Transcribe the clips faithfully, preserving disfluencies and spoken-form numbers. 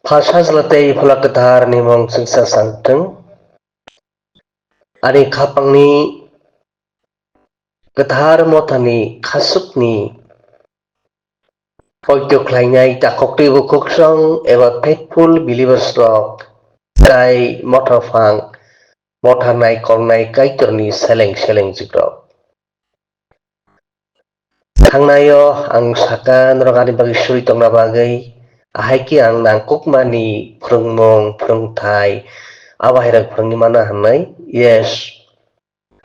Pha Sajla tei Phola Kwthar ni mung chwngsa sangtwng. Ani khapangni kwthar mothani khasukni poito khlainai takhuk tei bukhuksong eba faithful believers rok tai motha phang, motha nai kornai Kaitorni seleng seleng jikrok. Thangnaio ang saka norok ani bagwi suri tongna bagwi, ahai khe ang nangkukmani phwrwngmung, phwrwngthai, abo hairok phwrwngwi mana hwnwi. Yes,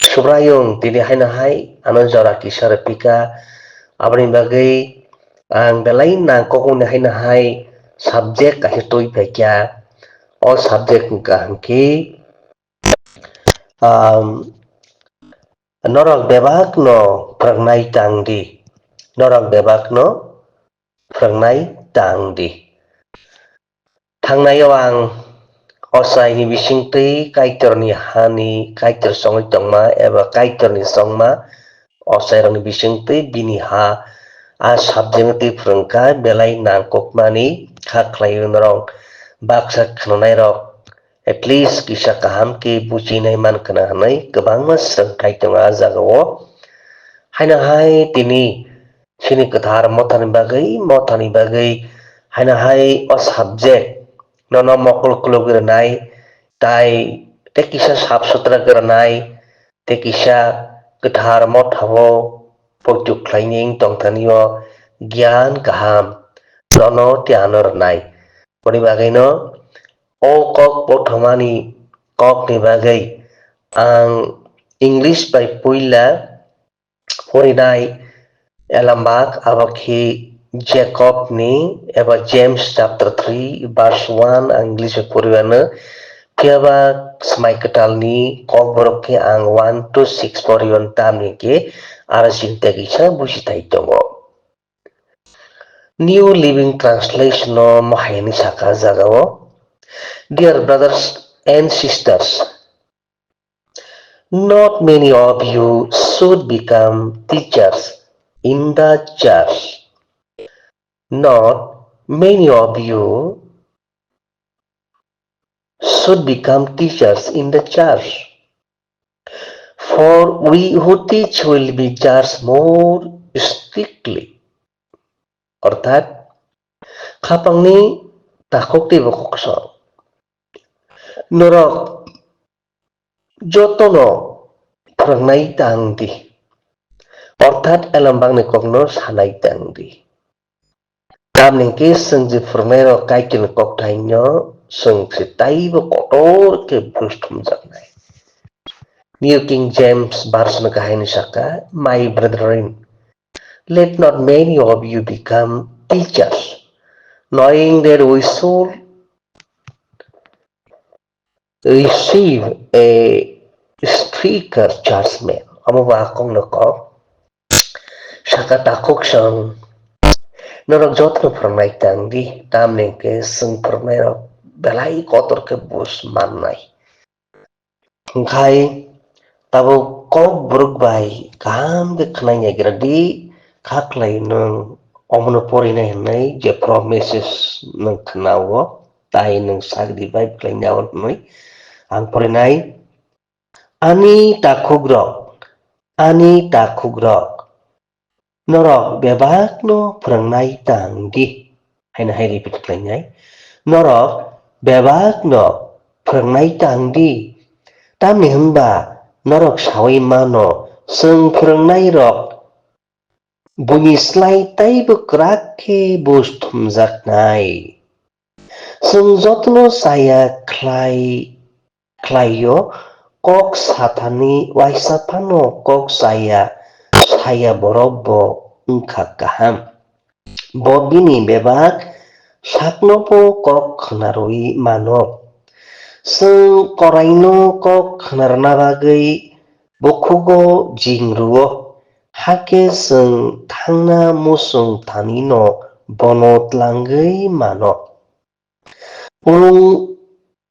Subraiyung tini haino hai ano jora kisa rw phika, aboni bagwi ang belai nangkukmani haino hai subject kaisa twi phaikha. O subject wngkha hwnkhe, um, norok bebakno phwrwngnai tang di, norok bebakno phwrwngnai tang di. Thangnaio ang ochaini bisingtwi Kaitorni hani Kaitor songwi tongma eba Kaitorni songma ochairokni bisingtwi bini ha a subject twi phwrwngkha belai nangkukmani kha khlaio norok baksa khwnanairok at least kisa kaham khe bujinai mankha na hwnwi kwbangma swrwngthai tongo a jagao. Haino hai tini chini kwthar mothani bagwi, mothani bagwi haino hai o subject nono mokol kulugwi rwnai, tai tei kisa sap sutra khe rwnai, tei kisa kwthar mothao poito khlaini wng tongthanio giyan kaham nono tei ano rwnai. Boni bagwino o kok pothomani kokni bagwi ang English bai puila porinai elambak abo khe Jacob ni eba James chapter three verse one ang English bai poriwano. Phiyaba Swmai Kwtal ni kokborok khe ang one to six poriwan tamni khe aro chini tei kisa buji thai tongo. New Living Translation no mohai ni saka jagao, Dear brothers and sisters, not many of you should become teachers in the church. Not many of you should become teachers in the church. For we who teach will be judged more strictly. Orthat, khapangni takhuk tei bokhoksong. Norok jotono phwrwngnai tang di. Orthat elambakni kokno sanai tang di. Tamni hwnkhe chwng je phwrwngnairok Kaitorni kokthaino chwng se taibo kotor khe buj thumjaknai. New King James Version kahai ni saka, My brethren, let not many of you become teachers, knowing that we shall receive a stricter judgment. Omo ba kok no kok. Saka takhuk chwng norok jotono phwrwngnai tang di, tamni hwnkhe chwng phwrwngnairok belai kotor khe buj mannai. Hwnkhe tabuk kok borok bai kaham khe khwnai naigra di, kha khlai nwng omono porinai hwnwi je promises nwng khwnao, tai nwng sagri bai khlai nao hwnwi ang porinai. Ani takhukrok, ani takhukrok, norok bebakno phwrwngnai tang di, haino hai repeat khlainai, norok bebakno phwrwngnai tang di, tamni hwnba norok saui mano, chwng phwrwngnairok buini slai taibo kwrak khe buj thumjaknai. Chwng jotono chaya khlai, khlaio, kok sathani uaisa phano kok chaya, saya borok bo wngkha kaham. Bo bini bebak sakno bo kok khwnarwi mano. Chwng koraino kok khwnarwna bagwi bukhugo jing rwo, hakhe chwng thangna muchung thanino bono tlangwi mano. Pulung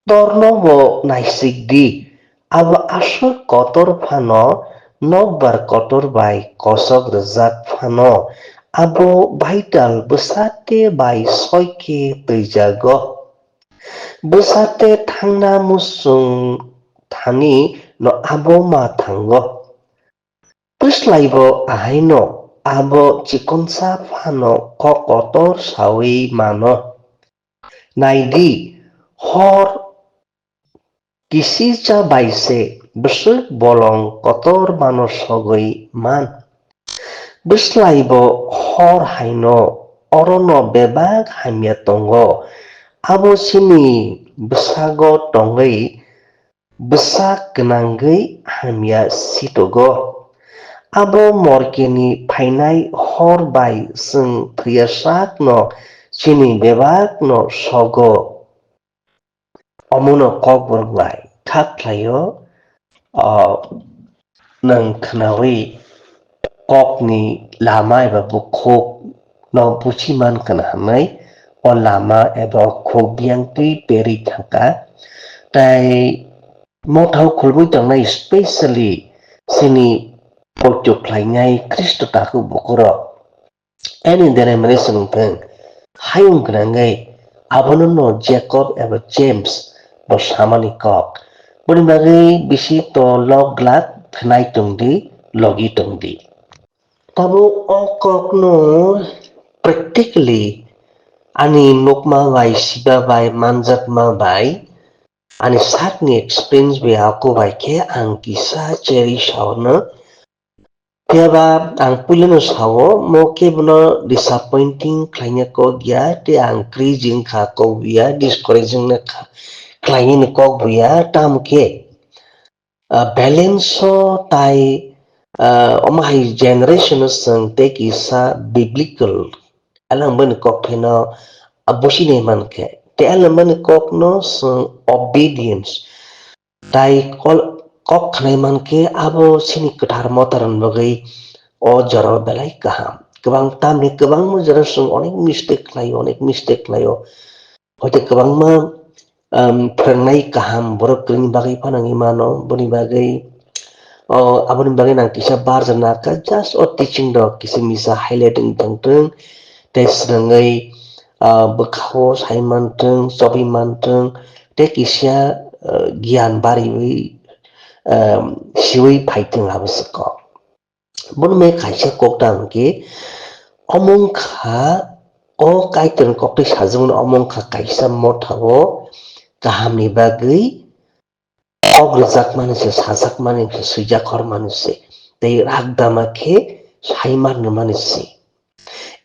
torno bo naisik di, abo aswk kotor phano, nokbar kotor bai kosok rwjak phano, abo baital bwsate bai soikhe twijago. Bwsa tei thangna muchung thani no abo ma thango. Bwslaibo ahaino abo chikonsa phano kok kotor sawi mano. Naidi, hor kisicha bai se bwswk bolong kotor mano sogwi man. Bwslaibo hor haino orono bebak hamya tongo. Abo chini bwsago tongwi bwsa gwnangwi hamya sitogo. Abo morkeni phainai hor bai chwng thwiya sakno chini bebakno sogo. Omono Kokborok bai kha khlaio, o, nwng khnaui kokni lama eba bukhuk no buchi man khna hwnwi o lama eba o khuk biyang twi perwi thangkha. Tai mothao khulbwi tongnai, specially chini poito khlainai Khristo takhuk bukhurok. Any denomination wng thung, hayung gwnangwi abono no Jacob eba James bo samani kok. Boni bagwi bisi to lok glak khnai tongdi, logi tongdi. Tabuk o kokno practically ani nukma bai, siba bai, manjakma bai, ani sakni experience bai ako bai khe ang kisa cherwi saono. Phiya ba ang puilano sao, mo khe bono disappointing khlaina kok ya, tei ang kwrwi jeng kha kok buya, discouraging na kha, khlainani kok buya, tamo khe, ah, balance o tai, ah, omo hai generation o chwng tei kisa biblical, alang bani kok pheno, ah, businai man khe, tei alang bani kok no chwng obedience, Tai kol-, kok khnai man khe abo chini kwthar motor ni bagwi o jora o belai kaham. Kwbang tamni kwbangma jora chwng onek mistake khlaio, onek mistake khlaio. Hoite kwbangma, um, phrwngnai kaham borok kwrwini bagwi phano wngwi mano, boni bagwi, o, aboni bagwi nang kisa barjak nakha, just o teaching rok kisa misa highlight wng tongthwng, tei swrwngwi, ah, bwkhao sai mantwng, chobi mantwng, tei kisa, ah, giyan bariwi, ah, siwi phaitwng abo se kok. Bono me kaisa kok ta hwnkhe, omo wngkha, o Kaitorni koktwi sajwkmani omo wngkha kaisa mothao kahamni bagwi kok rwjakmani se, sajakmani se, swijakhormani se, tei rakdama khe saimarnwmani se,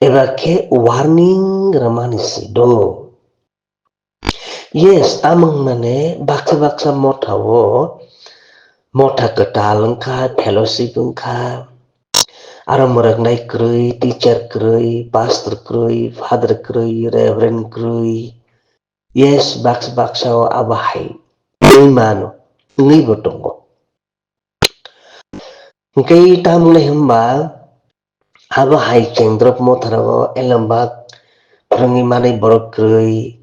eba khe warning rwmani se do. Yes, tamung mane baksa baksa mothao, motha kwtal wngkha, fellowship wngkha, aro mwrwknai kwrwi, teacher kwrwi, pastor kwrwi, father kwrwi, reverend kwrwi, Yes, baksa baksa o abo hai wngwi mano, wngwi bo tongo. Hwnkhe tamo hwnba abo hai chengdrop motharo o elembak phrwngwi manwi borok kwrwi,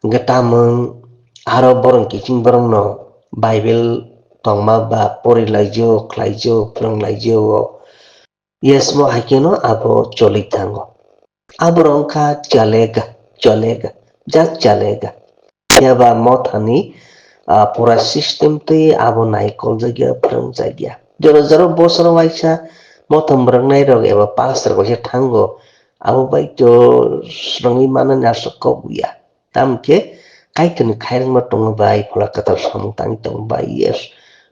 hwnkhe tamung aro borok kiching borokno Bible tongma ba porilaijio, khlaijio, phrwnglaijio. Yes, mo hai kheno abo choli thango. Abo wngkha chalega, chalega, just chalega. Phiya ba mothani, ah, pura system twi abo naikoljakya, phrwngjakya. Jora jora bosor waisa mothom rwknai rok eba pastor waisa thango, abo bai to swrwngwi manani aswk kok ya. Tamkhe Kaitorni khairokma tongo bai, Phola Kwthar samung tangwi tongo bai, yes,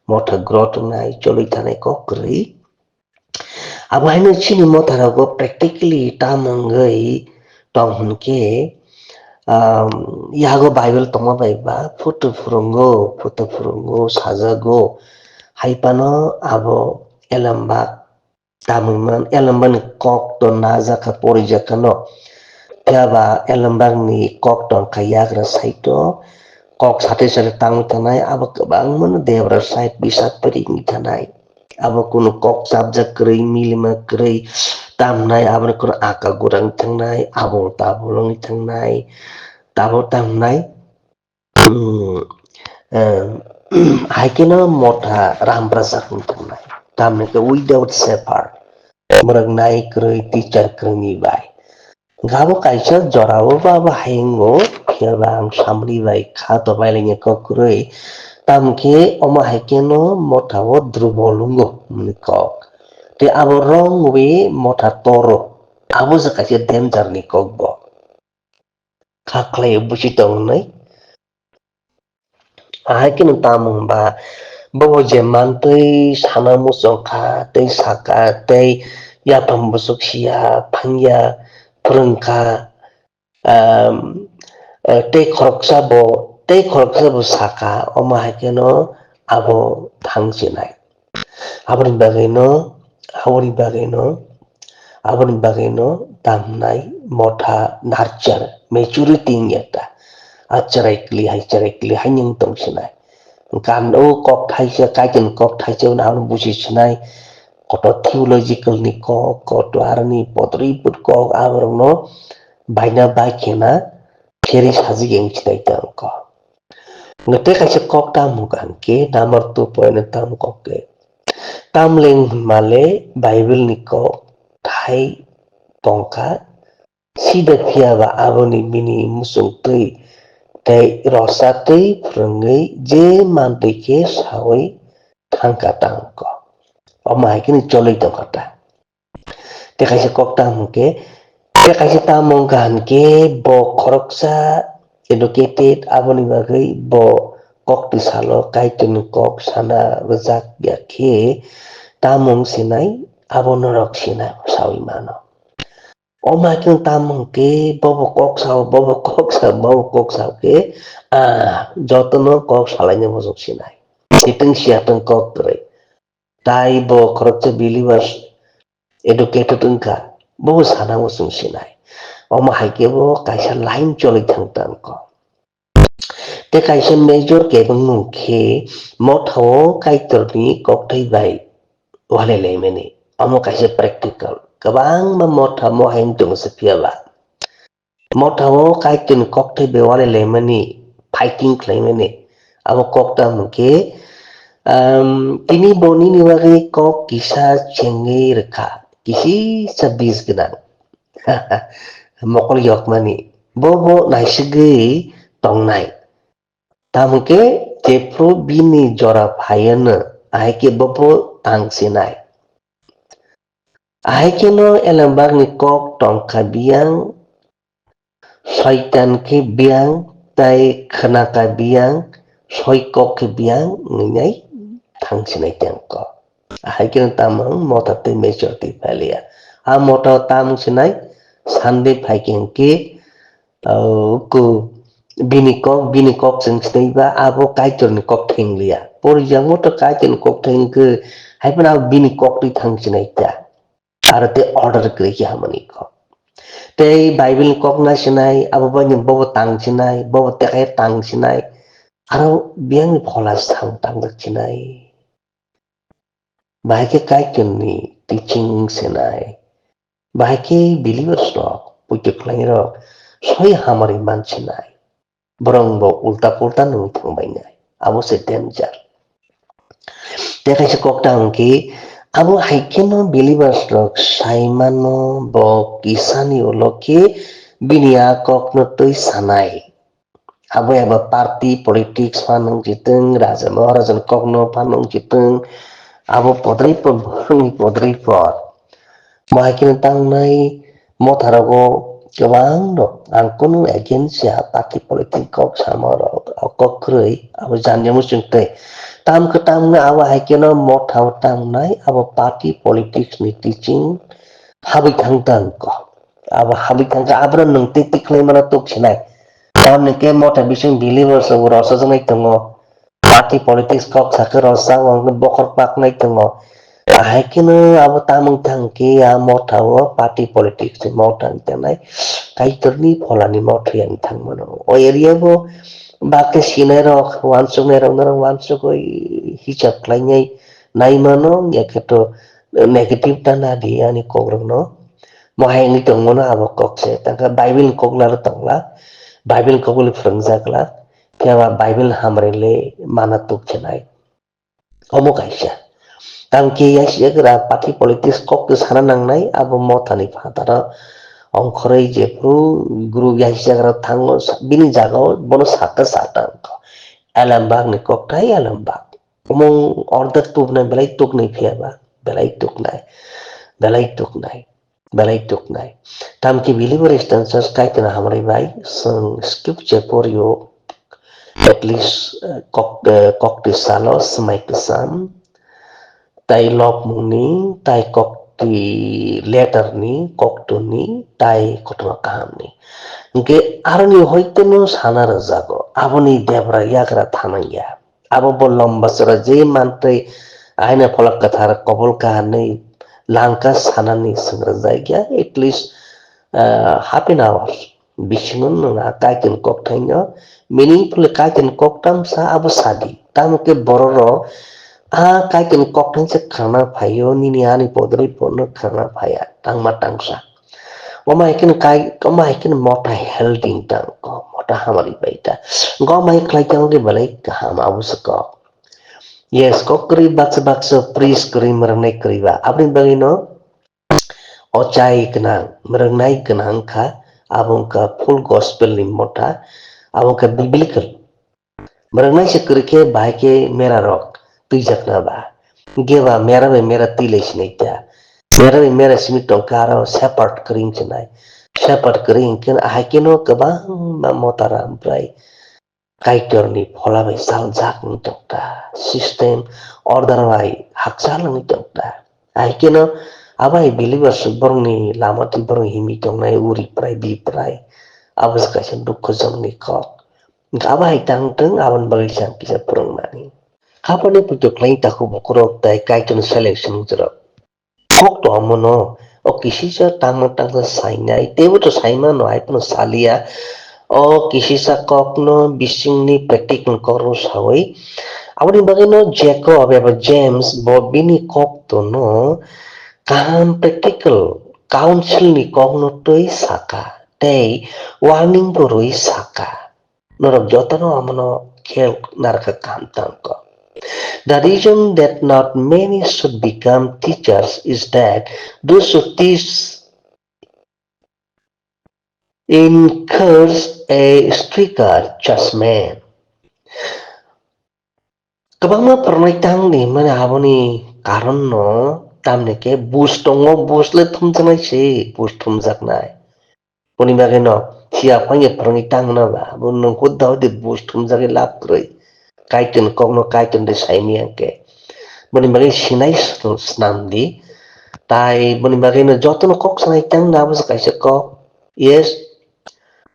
motha growth wngnai, choli thanai kok kwrwi. Abo haino chini motharogo practically tamo wngwi tong hwnkhe, um, yago Bible tongma bai ba photo phwrwngo, photo phwrwngo, sajago. Hai phano abo elembak tamwi man, elembakni kok to najakha, porijakha no. Phiya ba elembakni kok tongkha yagra side o, kok sate sate tangwi thangnai, abo kwbangmano debra side bisa piri wngwi thanai. Abo kunu kok chapjak kwrwi, milima kwrwi tamnai, aboni kunu aka gurang thangnai, abo tabul wngwi thangnai, tabul tamnai. Hmm, em, hai kheno motha ramprajak wngwi thangnai. Tamni khe without shepherd, mwrwknai kwrwi, teacher kwrwini bai. Gabo kaisa jorao ba bo haingo, phiya ba ang samri bai kha to bai lengya kok kwrwi. Tamkhe omo hai khe no motha o drubol wngo hwnwi kok. Tei abo wrong way motha toro. Abo se kaisa danger ni kok bo. Kha khlai busi tong wngnai. Ahai kheno tamo hwnba, bobo je mantwi sana muchung kha, tei saka, tei yaphang bwswk siya, phangya, phwrwng kha, um, eh, tei khoroksa bo, tei khoroksa bo saka, omo hai kheno abo thang sinai. Aboni bagwino, aboni bagwino, aboni bagwino tamnai motha nurture, maturity wngya ta. A cherai kli hai, cherai kli hai wng tong sinai. Kan o kok thaisa, kaitor kok thaisa, uno ano busi sinai. Koto theological ni kok, koto aroni podri put kok, aborokno baina bai khena, kheri sajik wng sinai tang kok. Nge tei kaisa kok tamo hwnkha hwnkhe, number two point no tamo kok khe. Tamle hwnmale Bible ni kok thai tongkha, sida phiya ba aboni bini muchung twi tei rosa twi phwrwngwi je mantwi khe saui thangkha tang kok. Omo hai kheno cholwi tongkha ta. Tei kaisa kok tamo hwnkhe, tei kaisa tamo wngkha hwnkhe bo khoroksa educated, aboni bagwi bo kok twi salo kaitorni kok sana rwjak ya khe tamo wng sinai, abo norok sinai saui mano. Omo hai khe tamo hwnkhe bobo kok sao, bobo kok sao, bobo kok sao khe, ah, jotono kok salaina bosong sinai. Sitwng siyatwng kok kwrwi. Tai bo khoroksa believers educated wngkha, bo sana muchung sinai. Omo hai khe bo kaisa line choli thang tang kok. Tei kaisa major kebengmung khe motha o kaitorni kokthai bai walai laimani. Omo kaisa practical. Kwbangma motha mo hai wng tongo se phiya ba. Motha o kaitorni kokthai bai walai laimani, fighting khlaimani. Abo kok tamo hwnkhe, um, tini bo nini bagwi kok kisa chengwi rwkha, kisisa bis gwnang. Mokol yokmani. Bo bo naisugwi tongnai. Tamo hwnkhe jephru bini jora phaiano, ahai khe bo bo tang sinai. Ahai kheno elembakni kok tongkha biyang, Soitan khe biyang, tai khwnakha biyang, soi kok khe biyang, wngwi nai thang sinai tang kok. Ahai kheno tamo motha tei major twi phailiya. A motha o tamo sinai Sunday phai khe hwnkhe, ah, ku bini kok, bini kok chwng sinai ba abo kaitorni kok theng liya. Pori jang motha kaitorni kok theng khe, hai phano abo bini kok twi thang sinai ta. Aro tei order kwrwi khe hamani kok. Tei Bible ni kok na sinai, abo bai ni bobo tang sinai, bobo tei khe tang sinai. Aro biyang ni phola sang tang dak sinai. Bahai khe kaitor ni teaching sinai. Bahai khe believers rok, puitu khlai rok, soi hamari man sinai. Borok bo ulta pulta nung thang bai nai. Abo se danger. Tei kaisa kok ta hwnkhe, abo hai kheno believers rok sai mano bo kisani ulo khe bini a kokno twi sanai. Abo eba party politics phan wng chitwng, raja maharaja ni kokno phan wng chitwng, abo podrei por, borokni podrei por. Mo hai kheno tangnai motharogo kwbangno ang kunu against ya, party politics kok samarok, o kok kwrwi abo janja muchung tei. Tam khe tamno abo hai kheno mothao tangnai abo party politics ni teaching habwi thang tang kok. Abo habwi thang khe abono nwng tei tikhlai mano tuk sinai. Tamni khe motha bising believers rok rosajagwi tongo. Party politics kok sakhe rosao ang bokhor paknai tongo. Ahai kheno abo tamung thang khe a motha o party politics ni motha wng tangnai. Kaitorni pholani motha yang thang mano. O area bo bakhe sinai rok, wansuknai rok norok wansugwi hisab khlainai nai mano, ya khe to negative ta na di ani kok rok no. Mo hai wngwi tong mano abo kok se. Tangkhe Bible ni kok laro tongla. Bible ni kok le phwrwngjak la. Phiya ba Bible hamari le mana tuk khe nai. Omo kaisa. Tang khe ya siya gra party politics kok twi sana nangnai, abo mothani phataro Ongkhorwi jephru guru yaisi jaga thango, sa-, bini jaga o bono sakha sata wngkha. Elembak ni kokthai elembak. Omong order tubnai belai tuknai phiya ba, belai tuknai, belai tuknai, belai tuknai. Tamkhe believer instances Kaitorni hamari bai, chwng scripture porio, at least, eh, kok, eh, kokti salo, swmai kwcham, tai lobmungni, tai kokti letterni, koktuni, tai kothoma kahamni. Hwnkhe aroni hoiteno sana rwjago, aboni debra yagra thanangya. Abo bo lomba chwra je mantwi aina pholak kwthar kobol kaharni langka sanani swngrwjakya, at least, ah, half an hour bisingo nwng a Kaitorni kokthaino meaningfully Kaitorni koktam sa abo sadi. Tamo khe bororok a Kaitorni kokthai se khana phaio, nini ani podroi porno khana phaiya, tangma tangsa. Omo hai kheno kai, omo hai kheno motha healthy tang ko, motha hamari bai ta. Gom hai khlai tang khe belai kaham abo se kok. Yes, kok kwrwi baksa baksa priest kwrwi mwrwngnai kwrwi ba. Aboni bagwi no ochai gwnang, mwrwngnai gwnang kha, abo wngkha full gospel ni motha, abo wngkha biblical. Mwrwngnai se kwrwi khe bahai khe mera rok twijakna ba. Hwnkhe ba mera bai mera twi lai sinai ta. Mera bai mera simi tongkha aro shepherd kwrwi wng sinai. Shepherd kwrwi hwnkhe ahai kheno kwbangma motha ram bwrai Kaitorni phola bai chaljak wng tongkha. System order bai hakchal wngwi tongkha. Ahai kheno abo hai believers borokni lama twi borok himwi tongnai uri prai bi prai. Abo se kaisa dukhojakni kok. Hwnkhe abo hai tang tong aboni bagwi chwng kisa phwrwngmani. Hapani puitu khlai takhuk bukurok tai Kaitorni selection wngjarok. Kok to omono, o kisisa tangma tangsa sainai, teibo to saimano, hai phano salia. O kisisa kokno bisingni practical kokno sawi. Aboni bagwino Jacob eba James bo bini kok tono kaham practical counsel ni kokno twi saka, tei warning bo rwi saka. Norok jotono amono khel narwkha kaham tangkha. The reason that not many should become teachers is that those who teach incurs a stricter judgment. Kwbangma phwrwngnai tangdi, mane aboni karonno tamni khe buj tongo, buj le thumjaknai se, buj thumjaknai. Boni bagwi no phiya phangya phwrwngwi tangmano ba, bo nwng hud da hudi buj thumjagwi lab kwrwi. Kaitorni kokno Kaitorni de saimaya hwnkhe. Boni bagwi sinai swnam di. Tai boni bagwi no jotono kok sanai tang na abo se kaisa kok. Yes.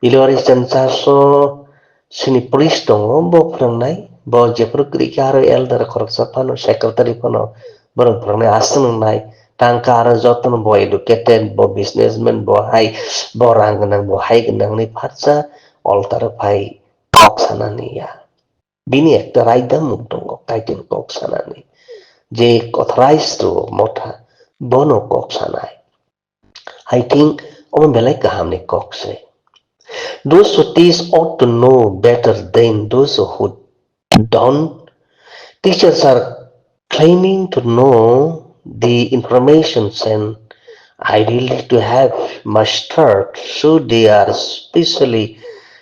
Ilori sensaso sini priest tongo, bo phwrwngnai. Bo jephru kwrwi khe aro elder khoroksa phano, secretary phano borok phwrwngnai aswk nwngnai. Tangkha aro jotono bo educated, bo businessman, bo hai, bo rang gwnang, bo hai gwnangni phatsa altar phai kok sanani ya. Bini ekta raidamung tongo, Kaitorni kok sanani. Je authorized to motha, bono kok sanai. I think omo belai kahamni kok se. Those who teach ought to know better than those who don't. Teachers are claiming to know the information and ideally to have mastered, so they are specially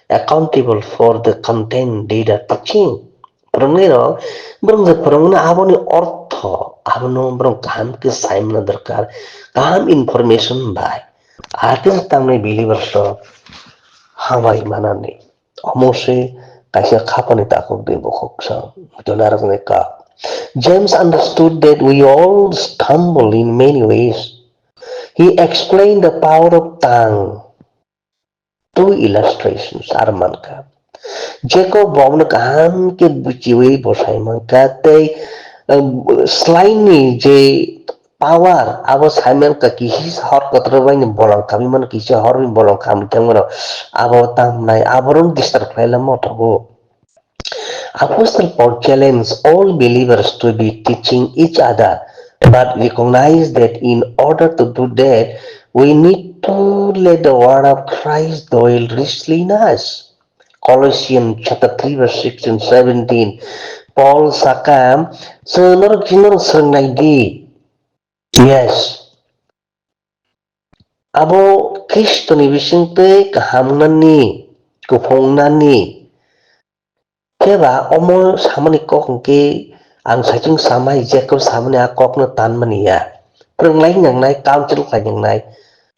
accountable for the content they are teaching. Phwrwngnai rok, borok je phwrwngno aboni ortho, abono borok kaham khe saimano dorkar, kaham information bai. Akhe tamni believers rok hambai manani. Omo se kaisa khapani takhuk di bukhuk sa. Jona rokni ka. James understood that we all stumble in many ways. He explained the power of tongue. Two illustrations are mankha. Jacob bo abono kaham khe buchiwi bo sai mankha tei, um, slaini je power abo sai mankha, kisi hor kotor bai ni bolong kami mano, kisi hor ni bolong kami thang mano, abo tamo nai abo rok disturb khlai lama thago. Apostle Paul challenged all believers to be teaching each other, but recognize that in order to do that, we need to let the word of Christ dwell richly in us. Colossians chapter three verse sixteen, seventeen. Paul saka, "Swngnoro kinoro swngnai di." Yes. Abo Khristoni bisingtwi kaham wngnani, kuphung wngnani, khe ba omo samani kok hwnkhe ang saichung samai Jacob samani a kokno tanmani ya. Phwrwnglai nangnai, counsel khlai nangnai,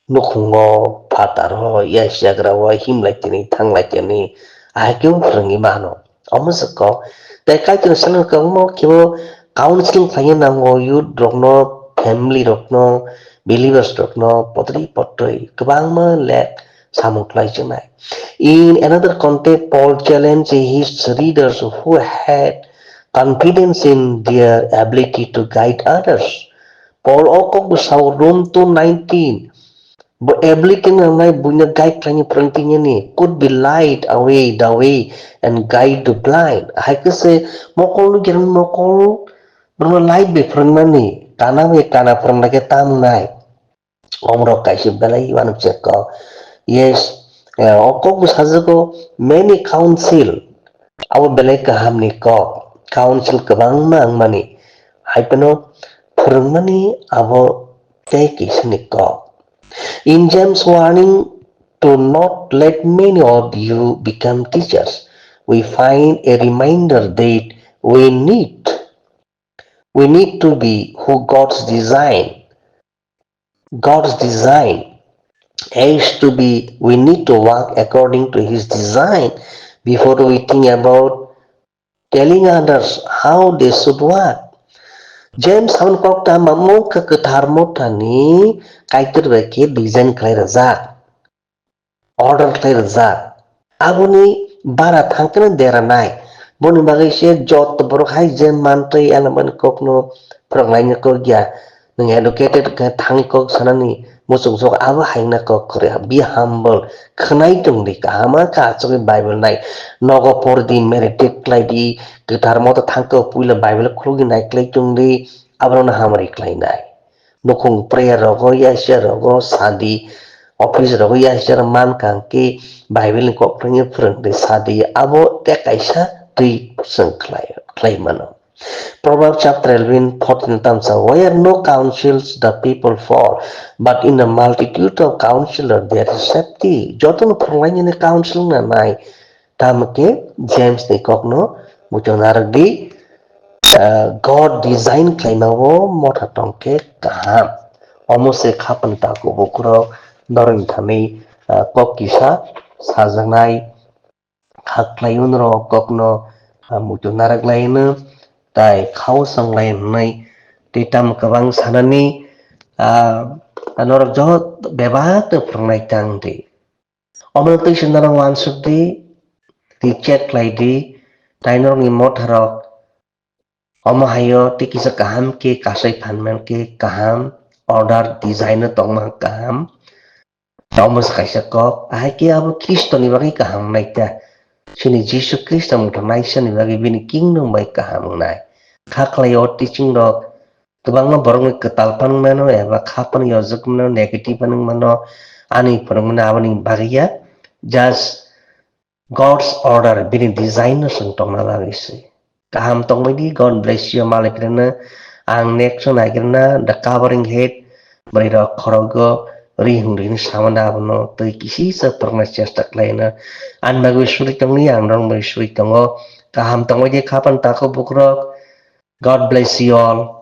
nukhungo, phataro, yasiyagrao himlai tini, thanglai tini, ahai khe phwrwngwi mano. Omo se kok. Tei Kaitorni salno kwbangma khe bo counseling khlaiwi nango youth rokno, family rokno, believers rokno, potri potoi kwbangma lek samung khlai chwnai. In another context, Paul challenged his readers who had confidence in their ability to guide others. Paul o kok bwsao Rom two nineteen, bo ability nangnai buino guide khlaini phrwngtwini could be light away the way and guide the blind. Hai khe se mokol nugya mokol, bono light bai phrwngnani, kana bai kana phrwngna khe tamnai. Omorok kaisa belai uanuk cheko. Yes, eh, o kok bo sajago many counsel. Abo belai kahamni kok. Counsel kwbangma wngmani. Hai phano phwrwngmani abo tei kisani kok. In James warning to not let many of you become teachers, we find a reminder that we need, we need to be who God's design. God's design is to be, we need to walk according to His design before we think about telling others how they should walk. James haboni kok ta mamung khe kwthar mothani Kaitor bai khe design khlai rwjak, order khlai rwjak. Aboni bara thangkhe no deranai. Boni bagwi se joto borok hai je mantwi elemani kokno phwrwnglaina kok ya. Nwng educated khe thangwi kok sanani muchungsok abo hai wngna kok kwrwi. Be humble. Khwnai tongdi, kaham khe achugwi Bible nai. Nogo pordi, meditate khlaidi, kwthar moto thangkhe puila Bible khulugwi nai khlai tongdi, abono hamari khlainai. Nukhung prayer rogo, yasia rogo sadi, office rogo yasia rok man kang khe Bible ni kok phwrwngwi phwrwngdi sadi, abo tei kaisa twi chwng khlai, khlai mano. Proverbs chapter eleven fourteen tamsa, "Where no counsels the people fall, but in the multitude of counselors there is safety." Jotono phwrwnglainani counsel nanai, tamo khe James ni kokno muchung narwkdi, ah, God design khlaimao motha tongkhe kaham. Omo se khapang taku bukurok norokni thani, ah, kok kisa sajaknai kha khlai unro kokno, ah, muitu narak lai hwnwi tai khao song lai hwnwi tei tamo kwbang sanani, ah, norok joto bebak tei phwrwngnai tang di. Omo twi se norok uansuk di, tei check khlai di, tai norokni motharok omo haio tei kisa kaham khe kasai phan man khe kaham, order design no tongma kaham. Omo se kaisa kok, ahai khe abo Khristoni bagwi kaham wngnai ta. Chini Jisu Khristo muthungnaisani bagwi bini kingdom bai kaham wngnai. Kha khlai o teaching rok kwbangma borokni kwtal phano mano eba kha phano yojak mano, negative phano mano, ani phwrwngmani aboni bagwi ya. Just God's order, bini design no chwng tongna bagwi se. Kaham tongbai di, God bless you, malik rwna. Ang next o naigrwna, the covering head, bwrwi rok khorogo ri hwnwi hwnwi samani abono twi kisisa phwrwngna chesta khlaina. Ani bagwi suri tongni, ang norok bagwi suri tongo. Kaham tongbai di, khapan tako bukrok. God bless you all.